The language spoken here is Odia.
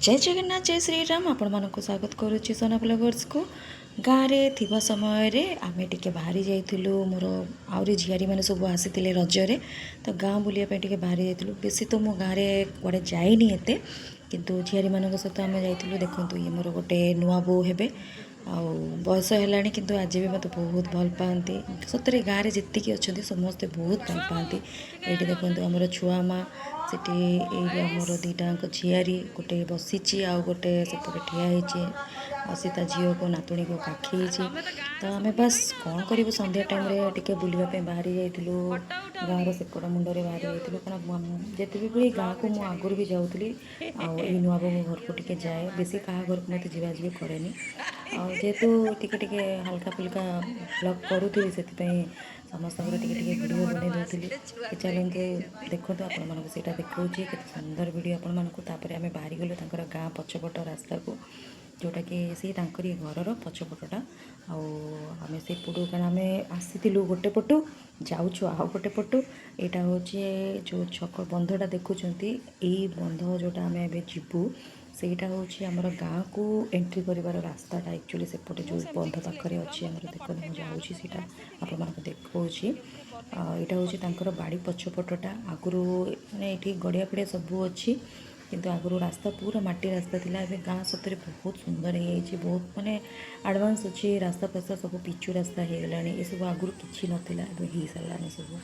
ଜୟ ଜଗନ୍ନାଥ, ଜୟ ଶ୍ରୀରାମ। ଆପଣମାନଙ୍କୁ ସ୍ୱାଗତ କରୁଛି ସୋନା ବ୍ଲଗର୍ସକୁ। ଗାଁରେ ଥିବା ସମୟରେ ଆମେ ଟିକେ ବାହାରି ଯାଇଥିଲୁ। ମୋର ଆହୁରି ଝିଆରୀମାନେ ସବୁ ଆସିଥିଲେ ରଜରେ, ତ ଗାଁ ବୁଲିବା ପାଇଁ ଟିକେ ବାହାରି ଯାଇଥିଲୁ। ବେଶୀ ତ ମୁଁ ଗାଁରେ କୁଆଡ଼େ ଯାଇନି ଏତେ, କିନ୍ତୁ ଝିଆରୀମାନଙ୍କ ସହିତ ଆମେ ଯାଇଥିଲୁ। ଦେଖନ୍ତୁ, ଇଏ ମୋର ଗୋଟେ ନୂଆ ବୋଉ ହେବେ ଆଉ ବୟସ ହେଲାଣି, କିନ୍ତୁ ଆଜି ବି ମୋତେ ବହୁତ ଭଲ ପାଆନ୍ତି। ସତରେ ଗାଁରେ ଯେତିକି ଅଛନ୍ତି, ସମସ୍ତେ ବହୁତ ଭଲ ପାଆନ୍ତି। ଏଇଠି ଦେଖନ୍ତୁ, ଆମର ଛୁଆ ମା ସେଠି। ଏଇ ଆମର ଦୁଇଟାଙ୍କ ଝିଆରୀ, ଗୋଟେ ବସିଛି ଆଉ ଗୋଟେ ସେପଟେ ଠିଆ ହେଇଛି ଆଉ ସେ ତା ଝିଅକୁ, ନାତୁଣୀକୁ କାଖେଇଛି। ତ ଆମେ ବାସ୍ କ'ଣ କରିବୁ, ସନ୍ଧ୍ୟା ଟାଇମ୍ରେ ଟିକେ ବୁଲିବା ପାଇଁ ବାହାରି ଯାଇଥିଲୁ। ଗାଁର ସେପଟ ମୁଣ୍ଡରେ ବାହାରି ଯାଇଥିଲୁ, କାରଣ ଯେତେବି ବି ଗାଁକୁ ମୁଁ ଆଗରୁ ବି ଯାଉଥିଲି ଆଉ ଏଇ ନୂଆ ବୋହୂ ଘରକୁ ଟିକେ ଯାଏ। ବେଶୀ କାହା ଘରକୁ ମୋତେ ଯିବା ଯିବି କରେନି। ଆଉ ଯେହେତୁ ଟିକେ ଟିକେ ହାଲକା ଫୁଲକା ବ୍ଲଗ୍ କରୁଥିଲି, ସେଥିପାଇଁ ସମସ୍ତଙ୍କର ଟିକେ ଟିକେ ଭିଡ଼ିଓ ବନେଇ ଦେଉଥିଲି କି ଚାଲନ୍ତୁ, ଦେଖନ୍ତୁ, ଆପଣମାନଙ୍କୁ ସେଇଟା ଦେଖାଉଛି, କେତେ ସୁନ୍ଦର ଭିଡ଼ିଓ ଆପଣମାନଙ୍କୁ। ତାପରେ ଆମେ ବାହାରିଗଲୁ ତାଙ୍କର ଗାଁ ପଛପଟ ରାସ୍ତାକୁ, ଯେଉଁଟାକି ସେଇ ତାଙ୍କରି ଘରର ପଛପଟଟା। ଆଉ ଆମେ ସେଇପଟୁ, କାରଣ ଆମେ ଆସିଥିଲୁ ଗୋଟେ ପଟୁ, ଯାଉଛୁ ଆଉ ଗୋଟେ ପଟୁ। ଏଇଟା ହେଉଛି ଯେଉଁ ଛକ ବନ୍ଧଟା ଦେଖୁଛନ୍ତି, ଏଇ ବନ୍ଧ ଯେଉଁଟା ଆମେ ଏବେ ଯିବୁ, ସେଇଟା ହେଉଛି ଆମର ଗାଁକୁ ଏଣ୍ଟ୍ରି କରିବାର ରାସ୍ତାଟା। ଆକ୍ଚୁଆଲି ସେପଟେ ଯେଉଁ ବନ୍ଧ ପାଖରେ ଅଛି ଆମର, ଦେଖନ୍ତୁ, ମୁଁ ଯାଉଛି, ସେଇଟା ଆପଣମାନଙ୍କୁ ଦେଖାଉଛି। ଆଉ ଏଇଟା ହେଉଛି ତାଙ୍କର ବାଡ଼ି ପଛପଟଟା। ଆଗରୁ ମାନେ ଏଇଠି ଗଡ଼ିଆ ଫଡ଼ିଆ ସବୁ ଅଛି, କିନ୍ତୁ ଆଗରୁ ରାସ୍ତା ପୁରା ମାଟି ରାସ୍ତା ଥିଲା। ଏବେ ଗାଁ ସତରେ ବହୁତ ସୁନ୍ଦର ହେଇଯାଇଛି, ବହୁତ ମାନେ ଆଡ଼ଭାନ୍ସ ଅଛି। ରାସ୍ତା ଫାସ୍ତା ସବୁ ପିଚୁ ରାସ୍ତା ହେଇଗଲାଣି। ଏସବୁ ଆଗରୁ କିଛି ନଥିଲା, ଏବେ ହେଇସାରିଲାଣି ସବୁ।